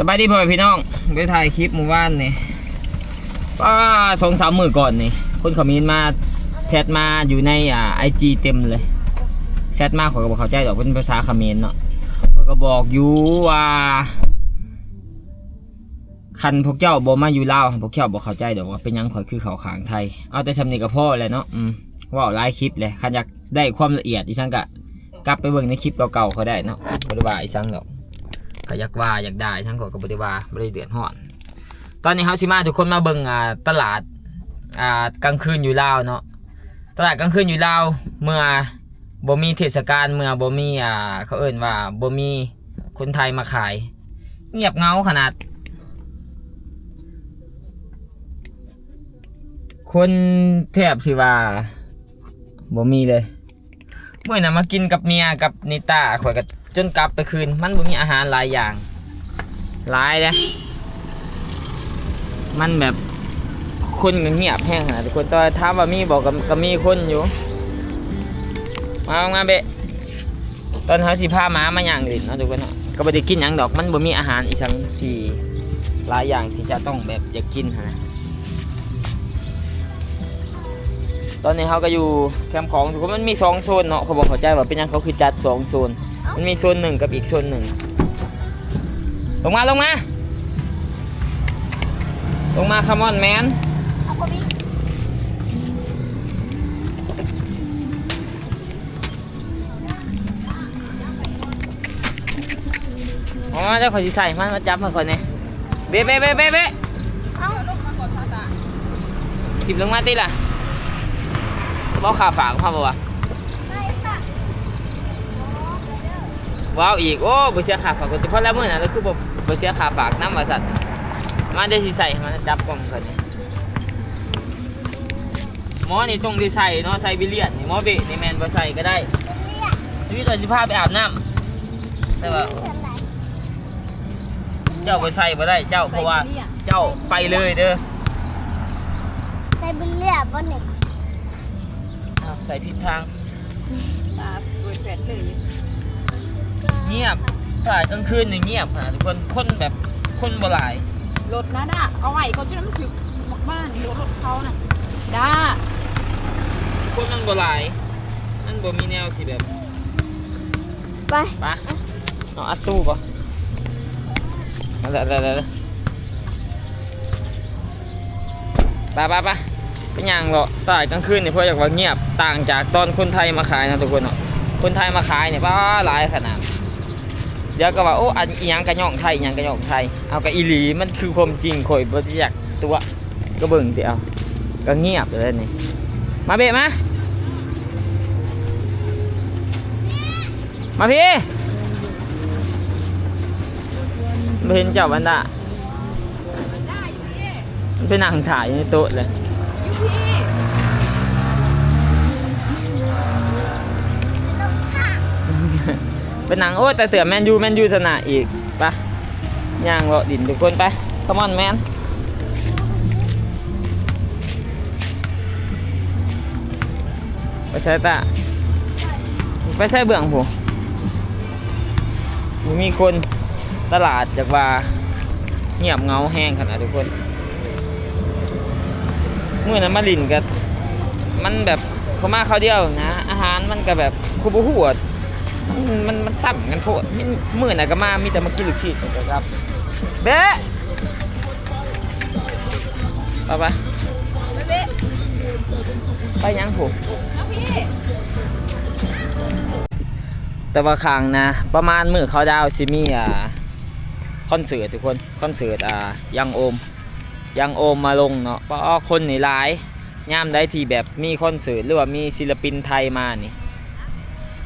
ສະບາຍດີພໍ່ແມ່ພີ່ນ້ອງ ໄປຖ່າຍຄລິບມື້ວານນີ້ ປ້າ ສອງສາມມື້ກ່ອນນີ້ ຄົນເຂົາເມັນມາ ແຊັດມາຢູ່ໃນ ອ່າ ໄອຈີ ເຕັມເລີຍ ແຊັດມາ ຂ້ອຍກໍບໍ່ເຂົ້າໃຈດອກ ເປັນພາສາຂະເໝນເນາະ ຂ້ອຍກໍບອກຢູ່ວ່າ ຄັນພວກເຈົ້າບໍ່ມາຢູ່ລາວ ພວກເຈົ້າບໍ່ເຂົ້າໃຈດອກວ່າເປັນຫຍັງຂ້ອຍຄືເຂົ້າຂ້າງໄທ. ເອົາແຕ່ສ່ຳນີ້ກໍພໍແລ້ວເນາະ ອືມ ເວົ້າຫຼາຍຄລິບແລ້ວ ຄັນຢາກໄດ້ຄວາມລະອຽດອີ່ຫຍັງກໍກັບໄປເບິ່ງໃນຄລິບເກົ່າໆຂ້ອຍໄດ້ເນາະ ບໍ່ໄດ້ວ່າອີ່ຫຍັງດອກ. ຖ້າຢາກວ່າຢາກດ່າອີ່ຫຍັງຂ້ອຍກໍບໍ່ໄດ້ວ່າ ບໍ່ໄດ້ເດືອດຮ້ອນ. ຕອນນີ້ເຮົາຊິມາທຸກຄົນມາເບິ່ງ ອ່າ ຕະຫຼາດ ອ່າ ກາງຄືນຢູ່ລາວເນາະ. ຕະຫຼາດກາງຄືນຢູ່ລາວ ເມື່ອບໍ່ມີເທດສະການ ເມື່ອບໍ່ມີ ອ່າ ເຂົາເອີ້ນວ່າບໍ່ມີຄົນໄທມາຂາຍ ງຽບເຫງົາຂະໜາດ ຄົນແທບຊິວ່າບໍ່ມີເລີຍ. ມື້ນັ້ນມາກິນກັບເມຍກັບນິຕາ ຂ້ອຍກໍຈົນກັບໄປຄືນ ມັນບໍ່ມີອາຫານຫຼາຍຢ່າງ ຫຼາຍເດ້ ມັນແບບຄົນກໍງຽບແຮງນະທຸກຄົນ ແຕ່ວ່າຖາມວ່າມີບໍ່ ກໍ ກໍມີຄົນຢູ່. ມາ ມາເບະ ຕອນເຮົາຊິພາໝາມາຍ່າງຫຼິ້ນເນາະທຸກຄົນເນາະ ກໍບໍ່ໄດ້ກິນຫຍັງດອກ ມັນບໍ່ມີອາຫານອີ່ຫຍັງທີ່ຫຼາຍຢ່າງທີ່ຈະຕ້ອງແບບຢາກກິນຫັ້ນນະ. ຕອນນີ້ເຮົາກໍຢູ່ແຄມຂອງທຸກຄົນ ມັນມີສອງໂຊນເນາະ ຂ້ອຍບໍ່ເຂົ້າໃຈວ່າເປັນຫຍັງເຂົາຄືຈັດສອງໂຊນ ມັນມີໂຊນໜຶ່ງກັບອີກໂຊນໜຶ່ງ. ລົງມາ ລົງມາ ລົງມາ ຄຳອອນແມນ. ອໍ ດຽວຂ້ອຍຊິໃສ່ ມາ ມາຈັບໃຫ້ຂ້ອຍແດ່ ເບະ ເບະ ເບະ ເບະ ເບະ ເອົາ ຖິ້ມລົງມາຕິລະ ບໍ່ຄ່າຝາກເຮົາບໍ່ວະ ບໍ່ເອົາອີກ ໂອ້ ບໍ່ເສຍຄ່າຝາກ ແຕ່ພໍແລ້ວມື້ນັ້ນລະຄືບໍ່ ບໍ່ເສຍຄ່າຝາກນຳວ່າຊັ້ນ ມາ ດຽວຊິໃສ່ ມາ ຈັບກ່ອງໃຫ້ຂ້ອຍແດ່. ໝໍນີ້ຕ້ອງໄດ້ໃສ່ເນາະ ໄຊບີເຣຍນນີ້ ໝໍເບະນີ້ແມ່ນບໍ່ໃສ່ກໍໄດ້ ນີ້ກໍຊິພາໄປອາບນ້ຳ ແຕ່ວ່າເຈົ້າໄປໃສ່ບໍ່ໄດ້ເຈົ້າ ເພາະວ່າເຈົ້າໄປເລີຍເດີ ໄຊບີເຣຍບໍ່ນີ້ ອ້າວ ໃສ່ຜິດທາງ. ຕາເປີດແຟດເລີຍ ງຽບ ຕະຫຼາດກາງຄືນນີ້ງຽບຂະໜາດທຸກຄົນ ຄົນແບບ ຄົນບໍ່ຫຼາຍ ລົດນະ ດາ ເອົາໄວ້ກ່ອນ ຈະມັນຖືກໝາກໝານ ລົດເຂົານະ ດາ ຄົນມັນບໍ່ຫຼາຍ ມັນບໍ່ມີແນວທີ່ແບບ ໄປ ໄປ ເອົາອັດຕູ້ກ່ອນ ໄປ ໄປ ໄປ ໄປ ໄປຍ່າງເລາະຕະຫຼາດກາງຄືນນີ້ ເພາະຢາກວ່າງຽບ ຕ່າງຈາກຕອນຄົນໄທມາຂາຍເນາະທຸກຄົນເນາະ ຄົນໄທມາຂາຍນີ້ ປ້າ ຫຼາຍຂະໜາດ ດຽວກໍວ່າ ໂອ້ ອັນອີ່ຫຍັງກະຍ້ອງໄທ ອີ່ຫຍັງກະຍ້ອງໄທ ເອົາ ກະອີ່ຫຼີ ມັນຄືຄວາມຈິງ ຂ້ອຍບໍ່ໄດ້ຢາກຕົວະ ກໍເບິ່ງຕິ ເອົາ ກໍງຽບແລ້ວນີ້ ມາເບະ ມາ ມາພີ້ ບໍ່ເຫັນເຈົ້າບັນດາ ມັນໄປນັ່ງຖ້າຢູ່ໃນໂຕະເລີຍ ໄປນັ່ງ ໂອ້ຍ ແຕ່ເສື້ອແມນຢູ ແມນຢູຊະນະອີກ ໄປ ຍ່າງເລາະດິນທຸກຄົນ ໄປ ຄຳອອນແມນ. ໄປໃສຕາ ໄປໃສເບື້ອງພຸ້ນ ບໍ່ມີຄົນ ຕະຫຼາດຈັກວ່າງຽບເຫງົາແຮງຂະໜາດທຸກຄົນ ມື້ນັ້ນມາຫຼິ້ນກໍ ມັນແບບ ເຂົາມາຄາວດຽວນະ ອາຫານມັນກໍແບບ ຂ້ອຍບໍ່ຮູ້ວ່າ ມັນ ມັນ ມັນຊ້ຳກັນໂພດ ມື້ນັ້ນກໍມາ ມີແຕ່ມາກິນລູກຊີ້ນ ແລ້ວກໍກັບ ເບະ ໄປ ໄປ ໄປຫຍັງພຸ້ນ ແຕ່ວ່າຂ້າງໜ້າ ປະມານມື້ເຂົາດາວຊິມີ ອ່າ ຄອນເສີດທຸກຄົນ ຄອນເສີດ ອ່າ ຍັງໂອມ ຍັງໂອມມາລົງເນາະ ປາ ຄົນນີ້ຫຼາຍ ຍາມໃດທີ່ແບບມີຄອນເສີດ ຫຼືວ່າມີສິນລະປິນໄທມານີ້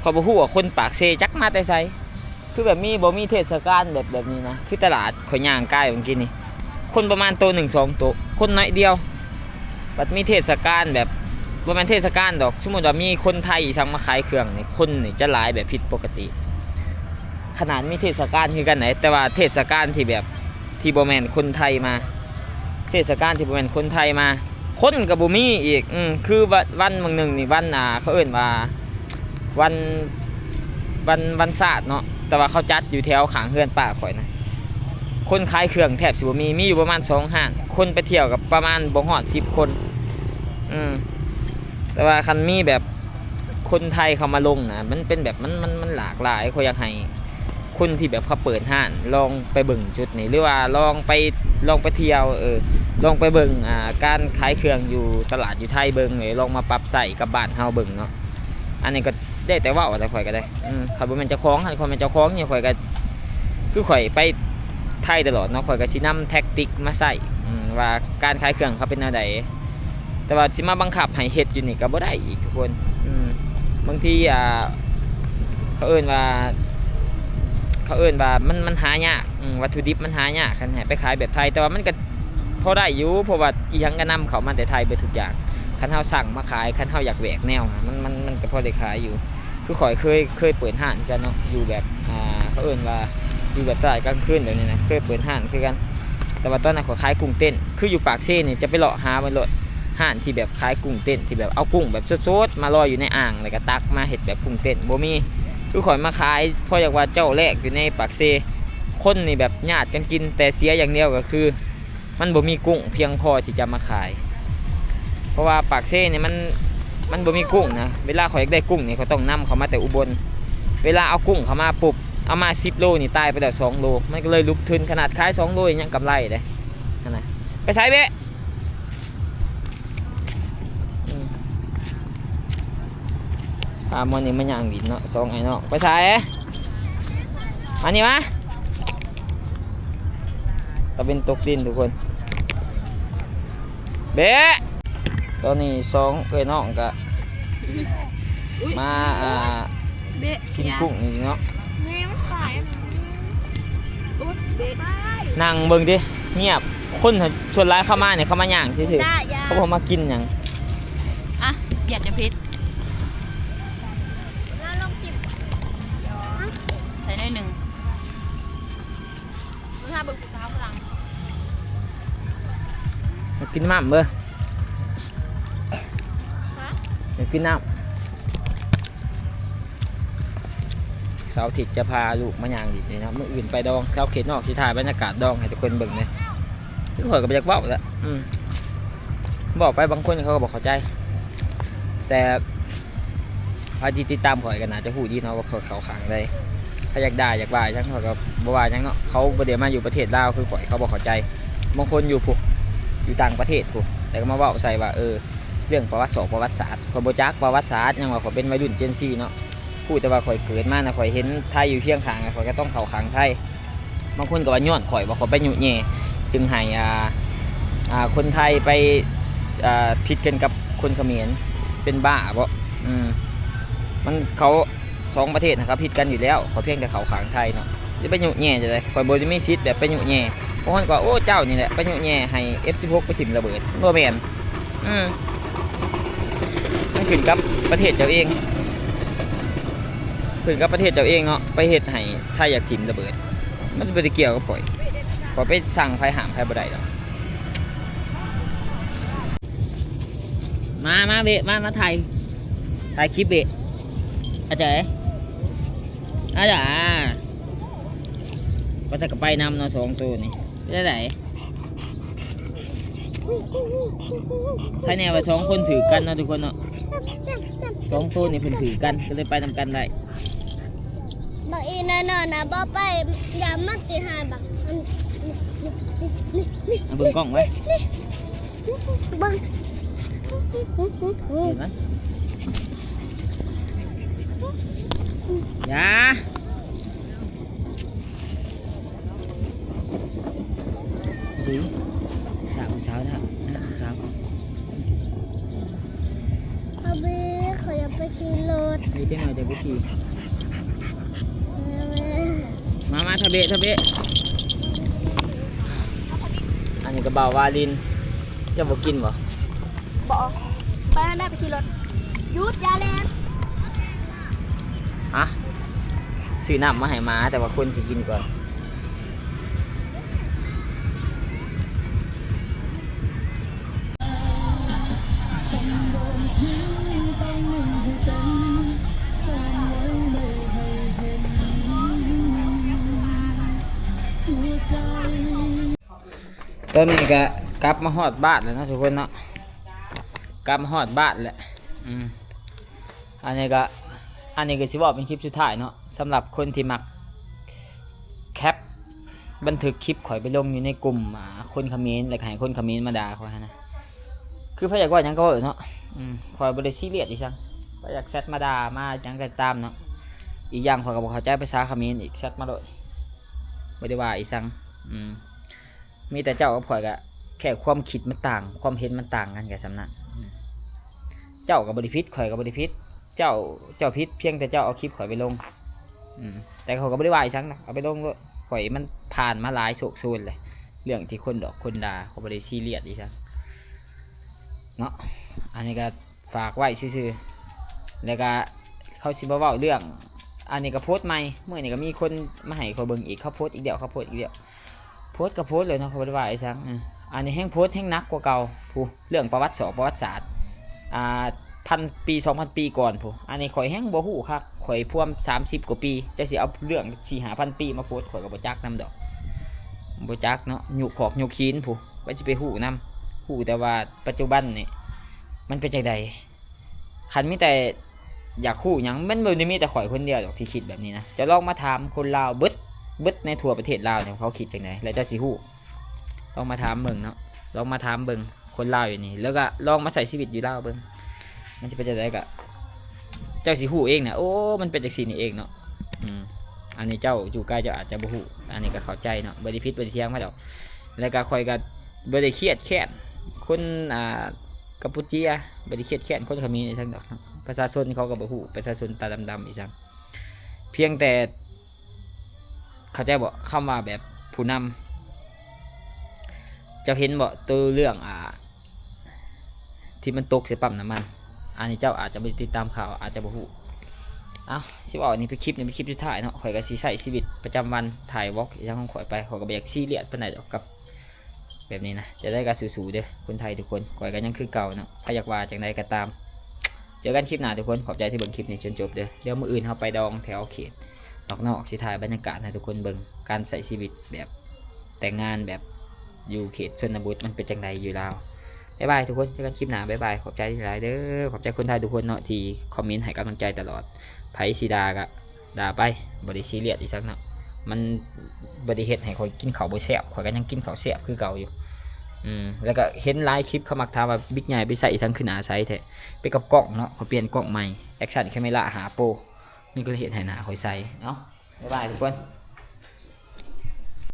ຂ້ອຍບໍ່ຮູ້ວ່າຄົນປາກເຊຈັກມາແຕ່ໃສ ຄືແບບມີ ບໍ່ມີເທດສະການແບບ ແບບນີ້ນະ ຄືຕະຫຼາດຂ້ອຍຍ່າງກາຍເມື່ອກີ້ນີ້ ຄົນປະມານໂຕໜຶ່ງສອງໂຕ ຄົນໜ້ອຍດຽວ ບັດມີເທດສະການແບບ ບໍ່ແມ່ນເທດສະການດອກ ສົມມຸດວ່າມີຄົນໄທອີ່ຫຍັງມາຂາຍເຄື່ອງນີ້ ຄົນນີ້ຈະຫຼາຍແບບຜິດປົກກະຕິ ຂະໜາດມີເທດສະການຄືກັນໃດ ແຕ່ວ່າເທດສະການທີ່ແບບ ທີ່ບໍ່ແມ່ນຄົນໄທມາ ເທດສະການທີ່ບໍ່ແມ່ນຄົນໄທມາ ຄົນກໍບໍ່ມີອີກ ອື ຄືວັນ ວັນມື້ໜຶ່ງນີ້ ວັນ ອ່າ ເຂົາເອີ້ນວ່າ ວັນ ວັນ ວັນຊາດເນາະ ແຕ່ວ່າເຂົາຈັດຢູ່ແຖວຂ້າງເຮືອນປ້າຂ້ອຍນະ ຄົນຂາຍເຄື່ອງແທບຊິບໍ່ມີ ມີຢູ່ປະມານສອງຮ້ານ ຄົນໄປທ່ຽວກໍປະມານບໍ່ຮອດສິບຄົນ. ອືມ ແຕ່ວ່າຄັນມີແບບຄົນໄທເຂົ້າມາລົງນະ ມັນເປັນແບບ ມັນ ມັນ ມັນຫຼາກຫຼາຍ. ຂ້ອຍຢາກໃຫ້ຄົນທີ່ແບບເຂົາເປີດຮ້ານລອງໄປເບິ່ງຈຸດນີ້ ຫຼືວ່າລອງໄປ ລອງໄປທ່ຽວ ເອີ ລອງໄປເບິ່ງ ອ່າ ການຂາຍເຄື່ອງຢູ່ຕະຫຼາດຢູ່ໄທເບິ່ງ ເອີ ລອງມາປັບໃຊ້ກັບບ້ານເຮົາເບິ່ງເນາະ. ອັນນີ້ກໍໄດ້ແຕ່ເວົ້າແຫຼະ ຂ້ອຍກໍໄດ້ ອືມ ຂ້ອຍບໍ່ແມ່ນເຈົ້າຂອງ ຄັນຂ້ອຍແມ່ນເຈົ້າຂອງນີ້ ຂ້ອຍກໍ ຄືຂ້ອຍໄປໄທຕະຫຼອດເນາະ ຂ້ອຍກໍຊິນຳແທັກຕິກມາໃຊ້ ອືມ ວ່າການຂາຍເຄື່ອງເຂົາເປັນແນວໃດ. ແຕ່ວ່າຊິມາບັງຄັບໃຫ້ເຮັດຢູ່ນີ້ກໍບໍ່ໄດ້ອີກທຸກຄົນ. ອືມ ບາງທີ ອ່າ ເຂົາເອີ້ນວ່າ ເຂົາເອີ້ນວ່າມັນ ມັນຫາຍາກ ອືມ ວັດຖຸດິບມັນຫາຍາກ ຄັນໃຫ້ໄປຂາຍແບບໄທ. ແຕ່ວ່າມັນກໍພໍໄດ້ຢູ່ ເພາະວ່າອີ່ຫຍັງກໍນຳເຂົ້າມາແຕ່ໄທເບິດທຸກຢ່າງ. ຄັນເຮົາສັ່ງມາຂາຍ ຄັນເຮົາຢາກແຫວກແນວ ມັນ ມັນ ມັນກໍພໍໄດ້ຂາຍຢູ່. ຄືຂ້ອຍເຄີຍ ເຄີຍເປີດຮ້ານຄືກັນເນາະ ຢູ່ແບບ ອ່າ ເຂົາເອີ້ນວ່າຢູ່ແບບຕະຫຼາດກາງຄືນແບບນີ້ນະ ເຄີຍເປີດຮ້ານຄືກັນ. ແຕ່ວ່າຕອນນັ້ນຂ້ອຍຂາຍກຸ້ງເຕັ້ນ ຄືຢູ່ປາກເຊນີ້ຈະໄປເລາະຫາເບິ່ງໂລດ ຮ້ານທີ່ແບບຂາຍກຸ້ງເຕັ້ນ ທີ່ແບບເອົາກຸ້ງແບບສົດໆມາລອຍຢູ່ໃນອ່າງ ແລ້ວກໍຕັກມາເຮັດແບບກຸ້ງເຕັ້ນ ບໍ່ມີ. ຄືຂ້ອຍມາຂາຍ ເພາະຢາກວ່າເຈົ້າແລກຢູ່ໃນປາກເຊ ຄົນນີ້ແບບຍາດກັນກິນ ແຕ່ເສຍຢ່າງດຽວກໍຄື ມັນບໍ່ມີກຸ້ງພຽງພໍທີ່ຈະມາຂາຍ ເພາະວ່າປາກເຊນີ້ມັນ ມັນບໍ່ມີກຸ້ງນະ. ເວລາຂ້ອຍຢາກໄດ້ກຸ້ງນີ້ ຂ້ອຍຕ້ອງນຳເຂົ້າມາແຕ່ອຸບົນ. ເວລາເອົາກຸ້ງເຂົ້າມາປຸບ ເອົາມາສິບໂລນີ້ ຕາຍໄປແລ້ວສອງໂລ. ມັນກໍເລີຍຫຼຸບທຶນ ຂະໜາດຂາຍສອງໂລຍັງກຳໄລເດ້ ຫັ້ນນະ. ໄປໃສເບະ? ອືມ ພາໝໍນີ້ມາຍ່າງຫຼິ້ນເນາະ ສອງອ້າຍນ້ອງ. ໄປໃສ? ມານີ້ມາ. ຕາເວັນຕົກດິນທຸກຄົນ. ເບະ ຕອນນີ້ສອງເອື້ອຍນ້ອງກະ ອຸ້ຍ ມາ ອ່າ ເບະ ກິນກຸ້ງນີ້ເນາະ. ແມ່ມັນຂາຍ ໂອ໊ຍ ເບະ ນັ່ງເບິ່ງຕິ ງຽບ. ຄົນສ່ວນຫຼາຍເຂົາມານີ້ ເຂົາມາຍ່າງຊື່ໆ ເຂົາບໍ່ມາກິນຫຍັງ. ອ່ະ ຢາກຈະເຜັດ ໃສ່ໜ້ອຍໜຶ່ງ. ເບິ່ງຫາເບິ່ງຜູ້ສາວຝຣັ່ງ ຢາກກິນນ້ຳເບິ່ງ ຮະ ຢາກກິນນ້ຳ. ເສົາອາທິດຈະພາລູກມາຍ່າງຫຼິ້ນເນາະ ມື້ອື່ນໄປດອງ ເສົາເຂດນອກຊິຖ່າຍບັນຍາກາດດອງໃຫ້ທຸກຄົນເບິ່ງເດ້. ຄືຂ້ອຍກໍບໍ່ຢາກເວົ້າແຫຼະ ອືມ ບອກໄປບາງຄົນເຂົາກໍບໍ່ເຂົ້າໃຈ ແຕ່ ໃຜທີ່ຕິດຕາມຂ້ອຍກໍໜ້າຈະຮູ້ດີເນາະວ່າຂ້ອຍເຂົ້າຂ້າງໃດ. ໃຜຢາກດ່າຢາກວ່າຫຍັງ ຂ້ອຍກໍບໍ່ວ່າຫຍັງເນາະ. ເຂົາບໍ່ໄດ້ມາຢູ່ປະເທດລາວຄືຂ້ອຍ ເຂົາບໍ່ເຂົ້າໃຈ. ບາງຄົນຢູ່ພຸ້ນ ຢູ່ຕ່າງປະເທດພຸ້ນ ແລ້ວກໍມາເວົ້າໃສ່ວ່າ ເອີ ເລື່ອງປະຫວັດສອກປະຫວັດສາດ. ຂ້ອຍບໍ່ຈັກປະຫວັດສາດຫຍັງ ວ່າຂ້ອຍເປັນໄວລຸ້ນ Gen Z ເນາະ. ຮູ້ແຕ່ວ່າຂ້ອຍເກີດມານະ ຂ້ອຍເຫັນໄທຢູ່ຄຽງຂ້າງ ຂ້ອຍກໍຕ້ອງເຂົ້າຂ້າງໄທ. ບາງຄົນກໍວ່າຍ້ອນຂ້ອຍວ່າຂ້ອຍໄປຍຸແຍ່ ຈຶ່ງໃຫ້ ອ່າ ອ່າ ຄົນໄທໄປ ອ່າ ຜິດກັນກັບຄົນຂະເໝນ ເປັນບ້າບໍ? ອືມ ມັນ ເຂົາສອງປະເທດນະ ເຂົາຜິດກັນຢູ່ແລ້ວ ຂ້ອຍພຽງແຕ່ເຂົ້າຂ້າງໄທເນາະ. ຈະໄປຍຸແຍ່ຈັ່ງໃດ? ຂ້ອຍບໍ່ໄດ້ມີສິດແບບໄປຍຸແຍ່. ບາງຄົນກໍວ່າ ໂອ້ ເຈົ້ານີ້ແຫຼະໄປຍຸແຍ່ໃຫ້ ເອັບສິບຫົກ ໄປຖິ້ມລະເບີດ. ບໍ່ແມ່ນ. ອືມ ມັນຂຶ້ນກັບປະເທດເຈົ້າເອງ ຂຶ້ນກັບປະເທດເຈົ້າເອງເນາະ ໄປເຮັດໃຫ້ ໄທຢາກຖິ້ມລະເບີດ ມັນບໍ່ໄດ້ກ່ຽວກັບຂ້ອຍ. ຂ້ອຍໄປສັ່ງໃຜຫ້າມໃຜບໍ່ໄດ້ດອກ. ມາ ມາເບະ ມາ ມາຖ່າຍ ຖ່າຍຄລິບເບະ. ອາຈາຍ ອາຈາຍ ວ່າຈະກະໄປນຳເນາະ ສອງໂຕນີ້ ເປັນຈັ່ງໃດ? ໃຄແນ່ວ່າສອງຄົນຖືກກັນເນາະທຸກຄົນເນາະ ສອງໂຕນີ້ເພິ່ນຖືກກັນ ກໍເລີຍໄປນຳກັນໄດ້. ບັກອີນານອນນະ ບໍ່ໄປ ຢ່າມັນຊິຫາຍບັກ ເອົາເບິ່ງກ້ອງໄວ້ ເບິ່ງ ເຫັນໄໝ? ຢ່າ ເຮີ້ຍ ຖ້າຜູ້ສາວ ຖ້າ ຖ້າຜູ້ສາວ ທະເບ ຂ້ອຍຢາກໄປຂີ່ລົດ ເອີ ຈັກໜ້ອຍຈະໄປຂີ່ ມາ ມາ ທະເບ ທະເບ. ອັນນີ້ກໍບ່າວວາລິນ ເຈົ້າບໍ່ກິນບໍ່? ບໍ່ ໄປຫັ້ນໄດ້ ໄປຂີ່ລົດ ຢຸດ ຢ່າແລ່ນ. ຮະ ຊື້ນ້ຳມາໃຫ້ໝາ ແຕ່ວ່າຄົນຊິກິນກ່ອນ. ຕອນນີ້ກະກັບມາຮອດບ້ານແລ້ວເນາະທຸກຄົນເນາະ ກັບມາຮອດບ້ານແລ້ວ. ອືມ ອັນນີ້ກະ ອັນນີ້ກະຊິເວົ້າເປັນຄລິບສຸດທ້າຍເນາະ ສຳລັບຄົນທີ່ມັກແຄັບ ບັນທຶກຄລິບຂ້ອຍໄປລົງຢູ່ໃນກຸ່ມ ອ່າ ຄົນຂະເໝນ ແລ້ວກະໃຫ້ຄົນຂະເໝນມາດ່າຂ້ອຍຫັ້ນນະ. ຄືໃຜຢາກເວົ້າຫຍັງກະເວົ້າເນາະ ອືມ ຂ້ອຍບໍ່ໄດ້ຊີຣຽສອີ່ຫຍັງ ໃຜຢາກແຊັດມາດ່າມາຫຍັງກະຕາມເນາະ. ອີກຢ່າງຂ້ອຍກະບໍ່ເຂົ້າໃຈພາສາຂະເໝນອີກ ແຊັດມາໂລດ ບໍ່ໄດ້ວ່າອີ່ຫຍັງ. ອືມ ມີແຕ່ເຈົ້າກັບຂ້ອຍກະແຄ່ຄວາມຄິດມັນຕ່າງ ຄວາມເຫັນມັນຕ່າງກັນກະສ່ຳນັ້ນ. ອືມ ເຈົ້າກະບໍ່ໄດ້ຜິດ ຂ້ອຍກະບໍ່ໄດ້ຜິດ ເຈົ້າ ເຈົ້າຜິດພຽງແຕ່ເຈົ້າເອົາຄລິບຂ້ອຍໄປລົງ. ອືມ ແຕ່ຂ້ອຍກະບໍ່ໄດ້ວ່າອີ່ຫຍັງນະ ເອົາໄປລົງໂລດ. ຂ້ອຍມັນຜ່ານມາຫຼາຍໂຊກໂຊນແລ້ວ ເລື່ອງທີ່ຄົນຫຼອກຄົນດ່າ ຂ້ອຍບໍ່ໄດ້ຊີຣຽສອີ່ຫຍັງເນາະ. ອັນນີ້ກະຝາກໄວ້ຊື່ໆ ແລ້ວກະເຂົາຊິມາເວົ້າເລື່ອງ ອັນນີ້ກະໂພສໃໝ່ ມື້ນີ້ກະມີຄົນມາໃຫ້ຂ້ອຍເບິ່ງອີກ ເຂົາໂພສອີກແລ້ວ ເຂົາໂພສອີກແລ້ວ. ໂພສກະໂພສເລີຍເນາະ ເຂົາບໍ່ໄດ້ວ່າອີ່ຫຍັງ. ເອີ ອັນນີ້ແຮ່ງໂພສແຮ່ງໜັກກວ່າເກົ່າພຸ້ນ ເລື່ອງປະຫວັດສອກປະຫວັດສາດ ອ່າ ພັນປີ ສອງພັນປີກ່ອນພຸ້ນ. ອັນນີ້ຂ້ອຍແຮ່ງບໍ່ຮູ້ຄັກ ຂ້ອຍພວມສາມສິບກວ່າປີ ເຈົ້າຊິເອົາເລື່ອງສີ່ຫ້າພັນປີມາໂພສ ຂ້ອຍກະບໍ່ຈັກນຳດອກ ບໍ່ຈັກເນາະ ຍຸກຂອກຍຸກຫີນພຸ້ນ ວ່າຊິໄປຮູ້ນຳ. ຮູ້ແຕ່ວ່າປັດຈຸບັນນີ້ມັນເປັນຈັ່ງໃດ. ຄັນມີແຕ່ຢາກຮູ້ຫຍັງ ມັນບໍ່ໄດ້ມີແຕ່ຂ້ອຍຄົນດຽວດອກທີ່ຄິດແບບນີ້ນະ. ເຈົ້າລອງມາຖາມຄົນລາວເບິດ ເບິດໃນທົ່ວປະເທດລາວນີ້ ເຂົາຄິດຈັ່ງໃດ ແລ້ວເຈົ້າຊິຮູ້. ລອງມາຖາມເບິ່ງເນາະ ລອງມາຖາມເບິ່ງຄົນລາວຢູ່ນີ້ ແລ້ວກະລອງມາໃຊ້ຊີວິດຢູ່ລາວເບິ່ງ ມັນຊິເປັນຈັ່ງໃດ ກະເຈົ້າຊິຮູ້ເອງນະ. ໂອ້ ມັນເປັນຈັ່ງຊີ້ນີ້ເອງເນາະ. ອືມ ອັນນີ້ເຈົ້າຢູ່ໄກເຈົ້າອາດຈະບໍ່ຮູ້ ອັນນີ້ກະເຂົ້າໃຈເນາະ ບໍ່ໄດ້ຜິດບໍ່ໄດ້ຖຽງໃຜດອກ. ແລ້ວກະຂ້ອຍກະບໍ່ໄດ້ຄຽດແຄ້ນຄົນ ອ່າ ກຳປູເຈຍ ບໍ່ໄດ້ຄຽດແຄ້ນຄົນຂະເໝນອີ່ຫຍັງດອກ. ປະຊາຊົນເຂົາກະບໍ່ຮູ້ ປະຊາຊົນຕາດຳໆອີ່ຫຍັງ ພຽງແຕ່ ເຂົ້າໃຈບໍ່ ຄຳວ່າແບບຜູ້ນຳ ເຈົ້າເຫັນບໍ່ໂຕເລື່ອງ ອ່າ ທີ່ມັນຕົກໃສ່ປ້ຳນ້ຳມັນ ອັນນີ້ເຈົ້າອາດຈະບໍ່ໄດ້ຕິດຕາມຂ່າວ ອາດຈະບໍ່ຮູ້. ເອົ້າ ຊິເວົ້າອັນນີ້ເປັນຄລິບນີ້ເປັນຄລິບສຸດທ້າຍເນາະ ຂ້ອຍກະຊິໃຊ້ຊີວິດປະຈຳວັນ ຖ່າຍວລັອກອີ່ຫຍັງຂອງຂ້ອຍໄປ ຂ້ອຍກະບໍ່ຢາກຊີຣຽສປານໃດດອກກັບ ແບບນີ້ນະ. ຈັ່ງໃດກະສູ້ໆເດີຄົນໄທທຸກຄົນ ຂ້ອຍກະຍັງຄືເກົ່າເນາະ ໃຜຢາກວ່າຈັ່ງໃດກະຕາມ. ເຈີກັນຄລິບໜ້າທຸກຄົນ ຂອບໃຈທີ່ເບິ່ງຄລິບນີ້ຈົນຈົບເດີ. ດຽວມື້ອື່ນເຮົາໄປດອງແຖວເຂດນອກໆ ຊິຖ່າຍບັນຍາກາດໃຫ້ທຸກຄົນເບິ່ງ ການໃຊ້ຊີວິດແບບແຕ່ງງານແບບຢູ່ເຂດຊົນນະບົດມັນເປັນຈັ່ງໃດຢູ່ລາວ. ບາຍບາຍທຸກຄົນ ເຈີກັນຄລິບໜ້າ ບາຍບາຍ ຂອບໃຈຫຼາຍໆເດີ. ຂອບໃຈຄົນໄທທຸກຄົນເນາະທີ່ຄອມເມັນໃຫ້ກຳລັງໃຈຕະຫຼອດ ໃຜຊິດ່າກະ ດ່າໄປ ບໍ່ໄດ້ຊີຣຽສອີ່ຫຍັງເນາະ ມັນບໍ່ໄດ້ເຮັດໃຫ້ຂ້ອຍກິນເຂົ້າບໍ່ແຊບ ຂ້ອຍກະຍັງກິນເຂົ້າແຊບຄືເກົ່າຢູ່. ອືມ ແລ້ວກະເຫັນຫຼາຍຄລິບເຂົາມັກຖາມວ່າ ບິກໃຫຍ່ໄປໃຊ້ອີ່ຫຍັງຄືໜ້າໃສແທ້ ໄປກັບກ້ອງເນາະ ຂ້ອຍປ່ຽນກ້ອງໃໝ່ ແອັກຊັນແຄເມລາຫ້າໂປຣ ມັນກະເລີຍເຮັດໃຫ້ໜ້າຂ້ອຍໃສ. ເອົ້າ ບາຍບາຍທຸກຄົນ.